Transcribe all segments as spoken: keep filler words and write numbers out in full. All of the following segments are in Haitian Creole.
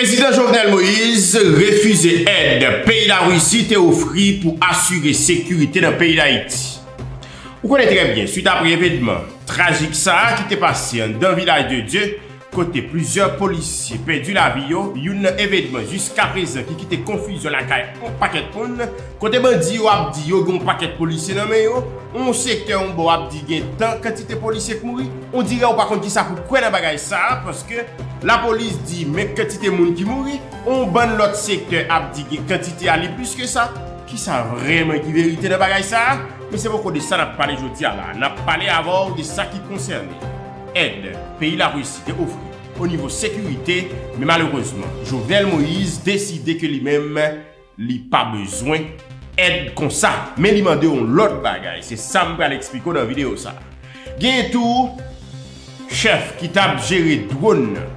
Prezidan Jovenel Moïse refize èd peyi Larisi te ofri pou asire sekirite nan peyi Dayiti. Ou konnen trè byen, swit apre evènman trajik sa a ki te pase anndan Vilaj de Dye, kote plizyè polisye pèdi lavi yo, youn nan evènman jiskaprezan ki kite konfizyon lakay yon pakèt moun, kote bandi yo ap di yo gen yon pakèt polisye nan men yo, yon sektè yon bò ap di gen tan kantite polisye k mouri, on dirè ou pa konn kisa pou kwè nan bagay sa a, paske lapolis di men kantite moun ki mouri, on bann lòt sektè ap di gen kantite a li plis ke sa. Kisa vrèman ki verite nan bagay sa a? Men se poko de sa n ap pale jodi a la. N ap pale avè w de sa ki konsène èd peyi Larisi te ofri o nivo sekirite, men malerezman, Jovenel Moïse deside ke li menm, li pa bezwen èd konsa, men li mande yon lòt bagay. Se sa m pral eksplike w nan videyo sa a. Gen tou chèf ki t ap jere dwòn nan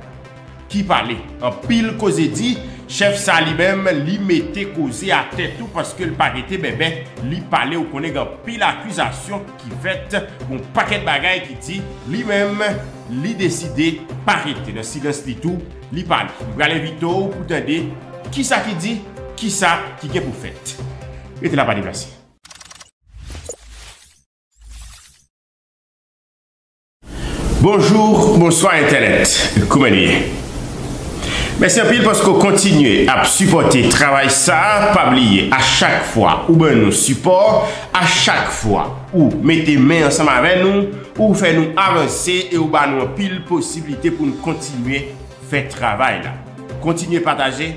ki pale. Anpil koze di, chèf sa li menm, li mete koze atè tou paske l pa rete bèbè, li pale, ou konnen gen anpil akizasyon ki fèt, gon pakèt bagay ki di, li menm, li deside pa rete nan silans li tou, li pale. M pral envite w pou tande kisa ki di, kisa ki gen pou fèt. Rete la, pa deplase. Bonjou, bonswa entènèt. Kouman nou ye? Mèsi anpil paske w kontinye ap sipòte travay sa a. Pa bliye, a chak fwa ou ban nou sipò, a chak fwa ou mete men ansanm avè nou, ou fè nou avanse e ou ba nou anpil posiblite pou n kontinye fè travay la. Kontinye pataje,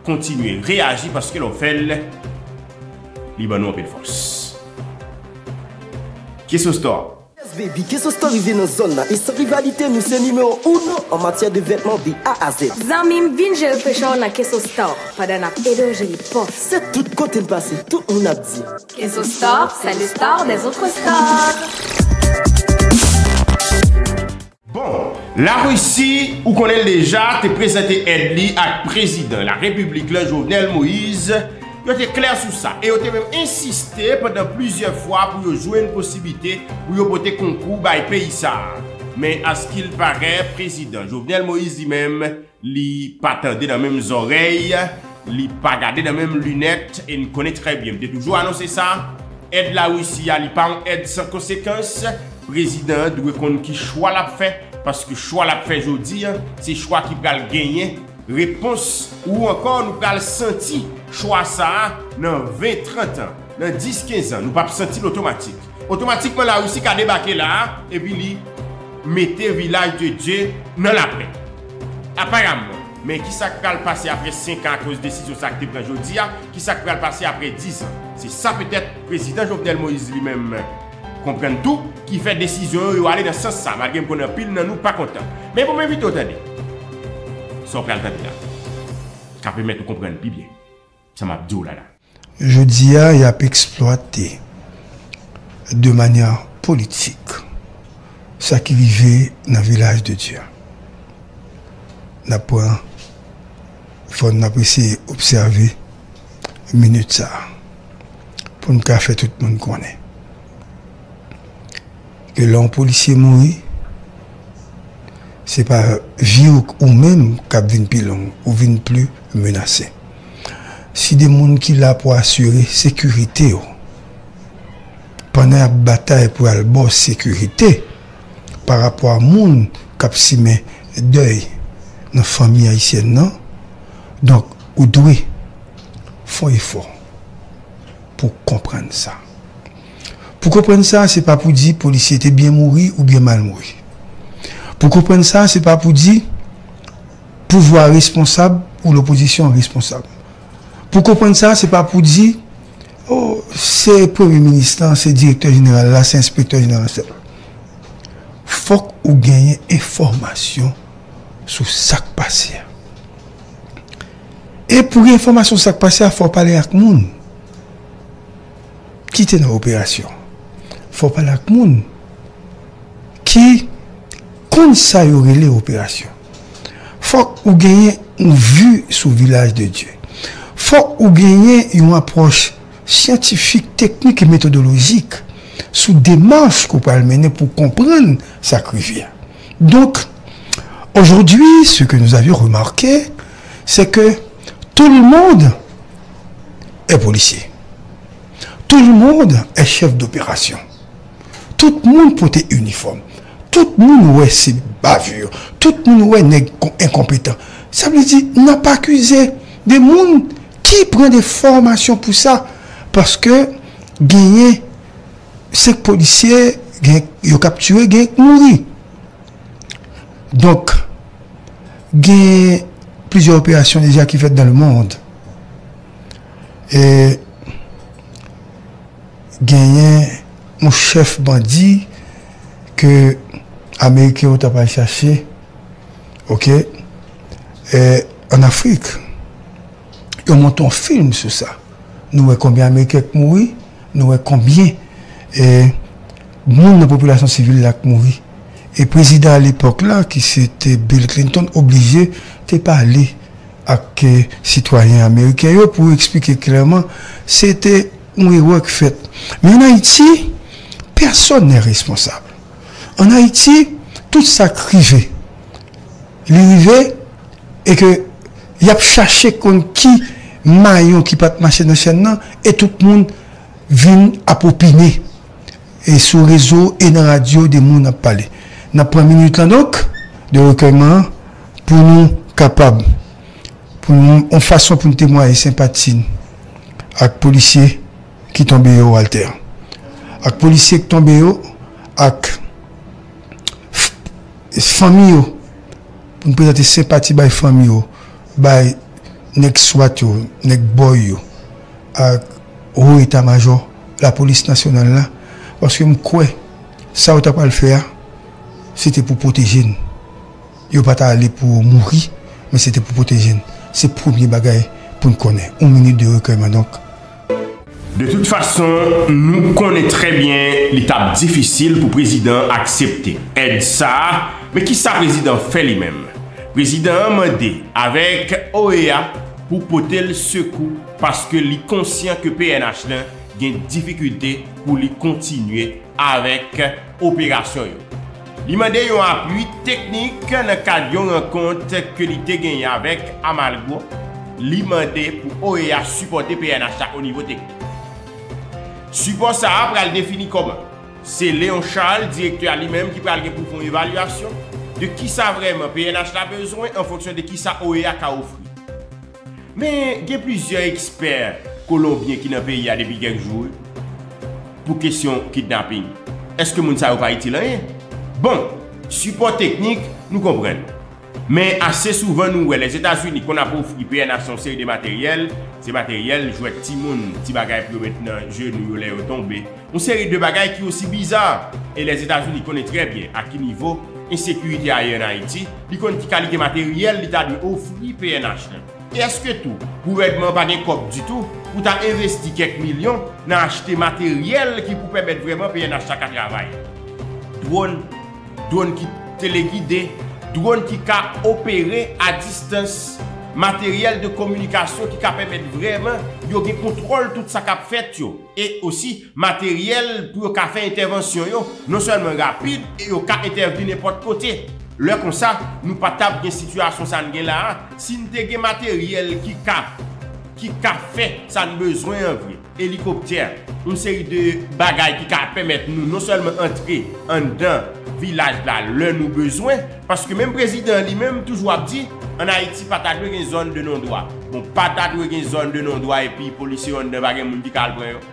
kontinye reyaji paske lè w fè l, li ban nou anpil fòs. Keso Store. Yes baby, Keso Store rive nan zòn nan e san rivalite nou se nimewo uno an matyè de vètman de A a Z. Zanmi m, vin jere pechè w nan Keso Store pandan n ap ede w jere pòs. Se tout kote n pase, tout moun ap di. Keso Store, c'est le store des autres stores. Bon, Larisi, ou konnen l deja, te prezante èd li ak prezidan Larepiblik la, Jovenel Moïse. Yo te klè sou sa e yo te menm ensiste pandan plizyè fwa pou yo jwenn posiblite pou yo pote konkou bay peyi sa a. Men, askilparè, prezidan Jovenel Moïse li menm, li pa tande nan menm zòrèy, li pa gade nan menm linèt, e n konnen trè byen, m te toujou anonse sa, èd Larisi a, li pa yon èd san konsekans. Prezidan an dwe konn ki chwa l ap fè, paske chwa l ap fè jodi a, se chwa ki pral genyen repons, ou ankò nou pral santi chwa sa a nan ven, trant an, nan dis, kenz an, nou p ap santi l otomatik. Otomatikman, Larisi ka debake la a, epi li mete Vilaj de Dye nan lapè. Aparamman, men kisa k pral pase apre senk an akoz desizyon sa a ki te pran jodi a? Kisa k pral pase apre dis an? Se sa petèt prezidan Jovenel Moïse li menm konprann tou, ki fè desizyon yo, yo ale nan sans sa, malgre m konnen anpil nan nou pa kontan. Men pou m envite w tande sa w pral tande la, ka pèmèt ou konprann pi byen sa m ap di w la la. Jodi a, y ap eksplwate de manyè politik sa ki rive nan Vilaj de Dye a. N ap pran, fò n ap eseye obsève minit sa a pou n ka fè tout moun konnen ke lè yon polisye mouri, se pa vi w ou menm k ap vin pi long, ou vin pli menase. Si de moun ki la pou asire sekirite yo, pandan y ap batay pou al ba w sekirite, pa rapò a moun k ap simen dèy nan fanmi ayisyèn nan, donk, ou dwe fè yon efò pou konprann sa. Pou konprann sa, se pa pou di polisye te byen mouri oubyen mal mouri. Pou konprann sa, se pa pou di pouvwa responsab ou lopozisyon responsab. Pou konprann sa, se pa pou di, o, se premye minis lan, se direktè jeneral la, se enspektè jeneral la. Fòk ou genyen enfòmasyon sou sa k pase a. E pou gen enfòmasyon sou sa k pase a, fò w pale ak moun ki te nan operasyon. Fò w pale ak moun ki konn sa yo rele operasyon. Fòk ou genyen yon vi sou Vilaj de Dye. Fòk ou genyen yon apwòch syantifik, teknik e metodolojik sou demach ke w pral mennen pou w konprann sa k rive a. Donc, aujourd'hui, ce que nous avions remarqué, c'est que tout le monde est policier. Tout le monde est chef d'opération. Tout moun pote inifòm. Tout moun wè se bavure. Tout moun wè nèg kon-, enkonpetan. Sa vle di, n ap akize de moun ki pran de fòmasyon pou sa. Paske genyen senk polisye, gen, yo kaptire, gen k mouri. Donk, gen plizyè operasyon deja ki fèt dans le monde. E genyen yon chèf bandi ke Ameriken yo t ap al chache, oke, e, ann Afrik. Yo monte yon fim sou sa. Nou wè konbyen Ameriken k mouri, nou wè konbyen, e, moun nan popilasyon sivil la k mouri. E prezidan alepòk la, ki se te Bill Clinton, oblije te pale ak, e, sitwayen ameriken yo pou eksplike klèman se te yon erè k fèt. Men ann Ayiti, pèsonn nè responsab. Ann Ayiti, tout sa k rive, li rive, e ke y ap chache konn ki mayon ki pa t mache nan chèn nan, e tout moun vin ap opine, e sou rezo e nan radyo de moun ap pale. N ap pran minit lan donk, de rekèyman an, pou nou kapab, pou nou, yon fason pou nou temwaye senpati n ak polisye ki tonbe yo, Walter. Ak polisye k tonbe yo, ak f-, fanmi yo, pou n prezante senpati bay fanmi yo, bay nèg swat yo, nèg bòy yo, ak wo eta majò lapolis nasyonal la, paske m kwè sa yo ta pral fè a, se te pou pwoteje n. Yo pa t ale pou mouri, men se te pou pwoteje n. Se premye bagay pou n konnen. Yon minit de rekèyman, donk. De tout fason, nou konnen trè byen li t ap difisil pou prezidan an aksepte èd sa a, men kisa prezidan an fè li menm? Prezidan an mande avèk O E A pou pote l sekou, paske li konsyan ke P N H lan gen difikilte pou li kontinye avèk operasyon yo. Li mande yon apui teknik nan kad yon rankont ke li te genyen avèk Amalgo. Li mande pou O E A sipòte P N H la o nivo teknik. Sipò sa a pral defini kòman? Se Léon Charles, direktè a li menm, ki pral gen pou fè yon evalyasyon de kisa vrèman P N H la bezwen an fonksyon de kisa O E A ka ofri. Men gen plizyè ekspè kolonbyen ki nan peyi a depi kèk jou, wi, pou kesyon kidnaping. Èske moun sa yo pa itil anyen? Bon, sipò teknik, nou konprann. Men ase souvan nou wè Lèzetazini konn ap ofri P N H yon seri de materyèl, se materyèl jwèt timoun, ti bagay pou yo met nan jenou yo lè yo tonbe, yon seri de bagay ki osi biza. E Lèzetazini konnen trè byen a ki nivo ensekirite a ye ann Ayiti, li konn ki kalite materyèl li ta dwe ofri P N H lan. E èske tou, gouvènman an pa gen kòb ditou pou ta envesti kèk milyon nan achte materyèl ki pou pèmèt vrèman P N H la ka travay? Dwòn, dwòn ki telegide, dwòn ki ka opere a distans, materyèl de kominikasyon ki ka pèmèt vrèman yo gen kontwòl tout sa k ap fèt yo, e osi materyèl pou yo ka fè entèvansyon yo non sèlman rapid, e yo ka entèvni nenpòt kote. Lè konsa, nou pa t ap gen sitiyasyon sa n gen la a, si n te gen materyèl ki ka, ki ka fè sa n bezwen an vre. Elikoptè, yon seri de bagay ki ka pèmèt nou non sèlman antre anndan vilaj la lè nou bezwen, paske menm prezidan an li menm toujou ap di, ann Ayiti pa ta dwe gen zòn de non dwa. Bon, pa ta dwe gen zòn de non dwa epi polisye yo anndan pa gen moun ki ka al pran yo.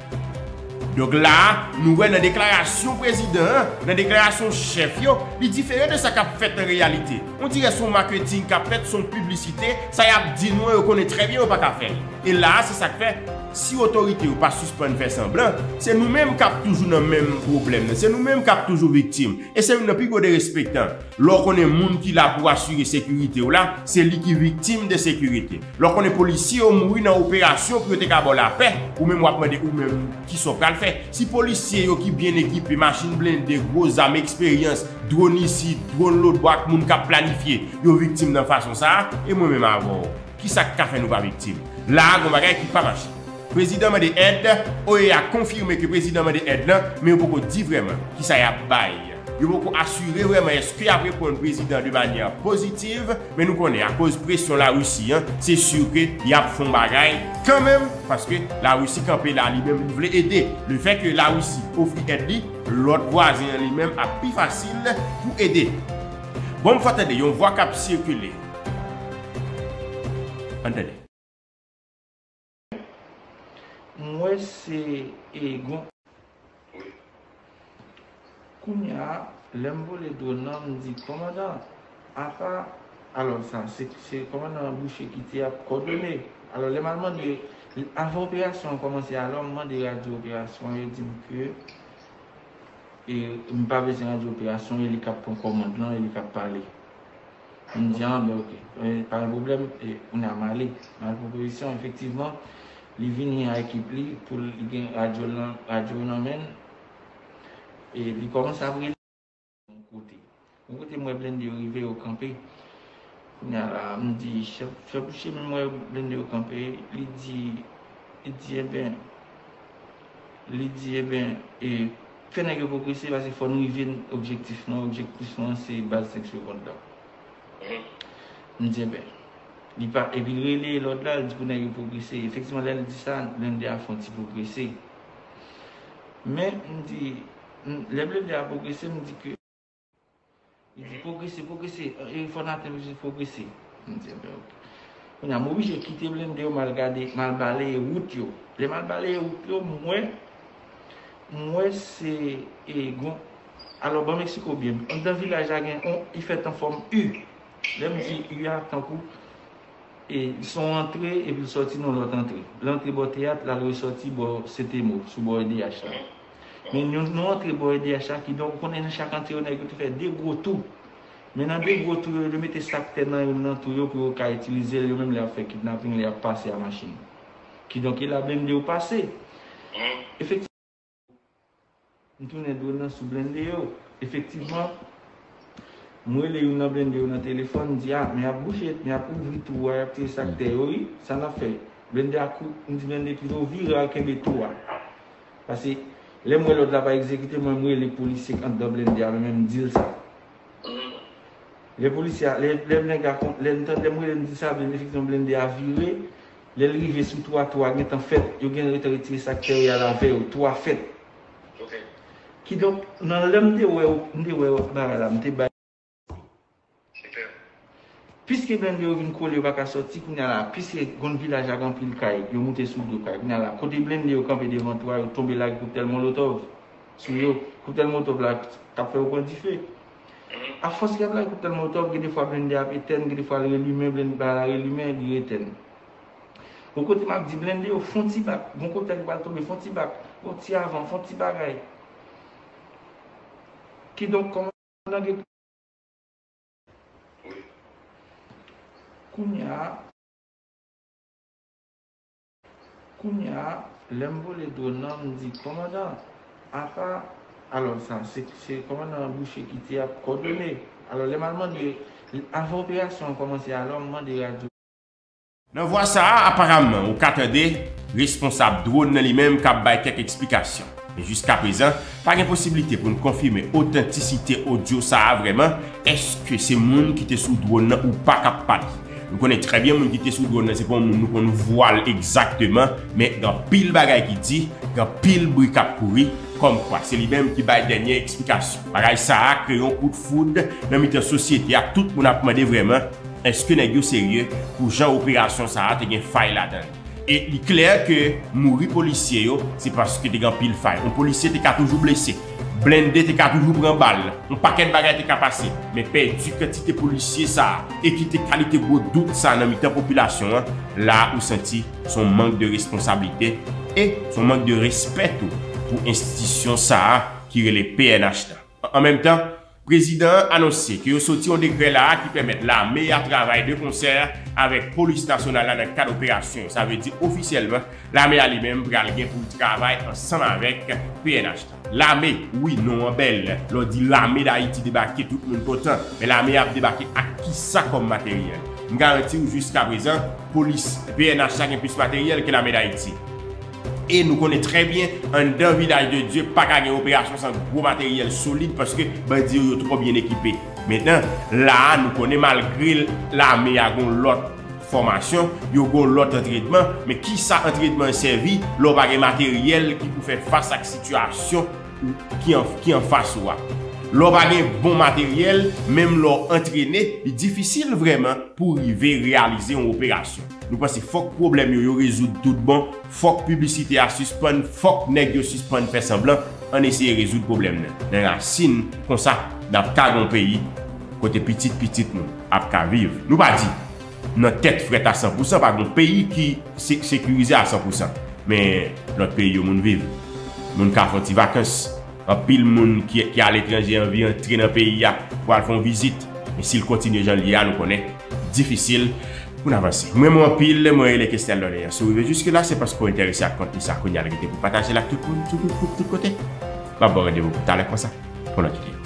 Donk la a, nou wè nan deklarasyon prezidan an, nan deklarasyon chèf yo, li diferan de sa k ap fèt an reyalite. On dirè se yon maketing k ap fèt, se yon piblisite, sa y ap di nou an, yo konnen trè byen yo pa ka fè l. E la a, se sa k fè, si otorite yo pa sispann fè sanblan, se nou menm k ap toujou nan menm pwoblèm nan, se nou menm k ap toujou viktim. E se youn nan pi gwo derespektan. Lè w konnen moun ki la pou asire sekirite w la, se li ki viktim de sekirite. Lè w konnen polisye yo mouri nan operasyon pou yo te ka ba w lapè, ou menm w ap mande ou menm kisa w pral fè. Si polisye yo ki byen ekipe, machin blende, gwo zam, eksperyans, dwòn isit, dwòn lòtbò ak moun k ap planifye, yo viktim nan fason sa a, e mwen menm avè w, kisa k ka fè nou pa viktim? La a, gen yon bagay ki pa mache. Prezidan mande èd, O E A konfime ke prezidan mande èd lan, men yo poko di vrèman kisa y ap bay. Yo poko asire vrèman èske y ap reponn prezidan de manyè pozitiv, men nou konnen akoz presyon Larisi an, se si ke y ap fè yon bagay kanmenm, paske Larisi kanpe la, li menm li vle ede. Lefètke Larisi ofri èd li, lòt vwazen an li menm ap pi fasil pou ede. Bon, m fè tande yon vwa k ap sikile. Ann tande. M wè se e gon. Kounye a, lè m vole dwòn nan, m di, kòmandan, apa, alò sa, se, se kòmandan Boucher ki te ap kòdone. Alò, lè m al mande, avan operasyon an kòmanse, alò, m mande radyo operasyon an, yo di m ke e, m pa bezwen radyo operasyon, e li k ap pran kòmand lan, e li k ap pale. M di, ah, ben, ok. E, pa gen pwoblèm, e, kounye a m ale. M al pran pozisyon, efektivman, li vini a ekip li pou li gen radyo nan, radyo nan men l. E li kòmanse ap rele yon kote. Yon kote m wè blende yo rive, yo kanpe. Kounye a la, m di, chèf, chèf Boucher, men m wè blende yo kanpe. Li di, li di, enben, li di, enben, e, fè nèg yo pwogrese, paske fò n rive objektif nou an. Objektif nou an, se baz senk segond la. M di, enben, li pa, epi l rele lòd la, l di pou nèg yo pwogrese. Efektivman, lè l di sa, blende a fè yon ti pwogrese. Men, m di, m, lè blende a pwogrese, m di ke, li di, pwogrese, pwogrese, e, fò n atann, pwogrese. M di, enben, ok. Kounye a, m oblije kite blende yo, m al gade, m al baleye wout yo. Lè m al baleye wout yo, m wè, m wè se, e, gon, alò, ban m eksplike w byen. Anndan vilaj la gen, on, li fèt an fòm U. Lè m di U a, tankou, e, se yon antre, epi l sòti nan lòt antre. L antre bò teyat, l al resòti bò Sentemo, sou bò E D H la. Men yon, yon antre bò E D H la, kidonk, ou konnen nan chak antre yo, nèg yo te fè de gwo tou. Men nan de gwo tou yo, yo mete sak tè nan youn nan tou yo pou yo ka itilize l, yo menm lè y ap fè kidnaping, lè y ap pase a machin. Kidonk, e la blende yo pase. Efektivman, m tounen dwòn nan sou blende yo. Efektivman, m rele youn nan blende yo nan telefòn, m di, ah, men y ap bouche, men y ap ouvri tou a, y ap tire sak tè yo, wi, sa n ap fè? Blende a kou, m di blende pito vire al kenbe tou a. Paske lè m wè lòd la pa egzekite, mwen m rele polisye k anndan blende a, mwen menm m di l sa. Lè polisye a, lè, lè nèg la, lè m tande, lè m rele m di sa, blende, efektivman blende a vire. Lè l rive sou tou a, tou a gentan fèt, yo gentan retire sak tè yo y al avè yo, tou a fèt. Kidonk, nan lè m te wè, m te wè bagay la, m te bay. Piske blende yo vin kole, yo pa ka sòti, kounye a la, piske gon vilaj la gen anpil kay, yo moute sou do kay. Kounye a la, kote blende yo kanpe devan tou a, yo tonbe lage koktèl molotòv sou yo. Koktèl molotòv la t ap fè yo pran dife. Afòs y ap lage koktèl molotòv, gen defwa blende a ap etèn, gen defwa l relimen, blende a relimen, li etèn. Gon kote m ap di blende yo fè yon ti bak, gon koktèl ki pral tonbe, fè yon ti bak, yon ti avan, fè yon ti bagay. Kidonk, kòmandan gen Kounye a, kounye a, lè m vole dwòn nan, m di, kòmandan, apa, alò sa, se, se kòmandan Boucher ki te ap kòdone. Alò, lè m al mande, avan operasyon an kòmanse, alò, m mande radyo. Nan vwa sa a, aparamman, ou ka tande responsab dwòn nan li menm k ap bay kèk eksplikasyon. Men jiskaprezan, pa gen posiblite pou n konfime otantisite odyo sa a vrèman, èske se moun ki te sou dwòn nan ou pa k ap pale. Nou konnen trè byen moun ki te sou dwòn nan se pa yon moun nou konn vwa l egzakteman, men gen anpil bagay ki di, gen anpil bri k ap kouri, kòmkwa se li menm ki bay dènye eksplikasyon. Bagay sa a kreye yon kout foud nan mitan sosyete a, tout moun ap mande vrèman, èske nèg yo serye pou jan operasyon sa a te gen fay ladan l? E li klè ke mouri polisye yo, se paske te gen anpil fay. Yon polisye te ka toujou blese. Blende te ka toujou pran bal. Yon pakèt bagay te ka pase. Men pèdi kantite polisye sa a e kite kalite gwo dout sa a nan mitan popilasyon an, la ou santi se yon mank de responsablite e se yon mank de respè tou pou enstitisyon sa a ki rele P N H la. An menm tan, prezidan an anonse ke yo soti yon dekrè la a ki pèmèt lame a travay de konsè avèk polis nasyonal la nan kad operasyon yo. Sa vle di ofisyèlman, lame a li menm pral gen pou l travay ansanm avèk P N H la. Lame, wi, non an bèl. Lè w di Lame Dayiti debake, tout moun kontan. Men lame a ap debake ak kisa kòm materyèl? M garanti w, jiskaprezan, polis P N H la gen plis materyèl ke Lame Dayiti. E nou konnen trè byen, anndan Vilaj de Dye pa ka gen operasyon san gwo materyèl solid, paske bandi yo, yo twò byen ekipe. Mentnan, la a, nou konnen malgre lame a gon lòt fòmasyon, yo gon lòt antrenman, men kisa antrenman an sèvi lè w pa gen materyèl ki pou fè fas ak sitiyasyon ki an, ki anfas ou a? Lè w pa gen bon materyèl, menm lè w antrene, li difisil vrèman pou w rive reyalize yon operasyon. Nou panse fòk pwoblèm yo, yo rezoud tout bon, fòk piblisite a sispann, fòk nèg yo sispann fè sanblan, ann eseye rezoud pwoblèm nan nan rasin, konsa n ap ka gen yon peyi kote pitit pitit nou ap ka viv. Nou pa di nan tèt frèt a san pou san, pa gen yon peyi ki se- sekirize a san pou san. Men lòt peyi yo moun viv. Moun ka fè yon ti vakans. Anpil moun ki, ki aletranje anvi antre nan peyi a pou al fè yon vizit. Men si l kontinye jan l ye a, nou konnen difisil pou n avanse. M renmen w anpil, mwen rele Kesnel Dorlean. Si w rive jiske la, se paske w enterese ak kontni sa. Kounye a, rete pou pataje l ak tout moun, sou tout, tout, tout kote. M ap ba w randevou pou talè konsa, pou lòt videyo.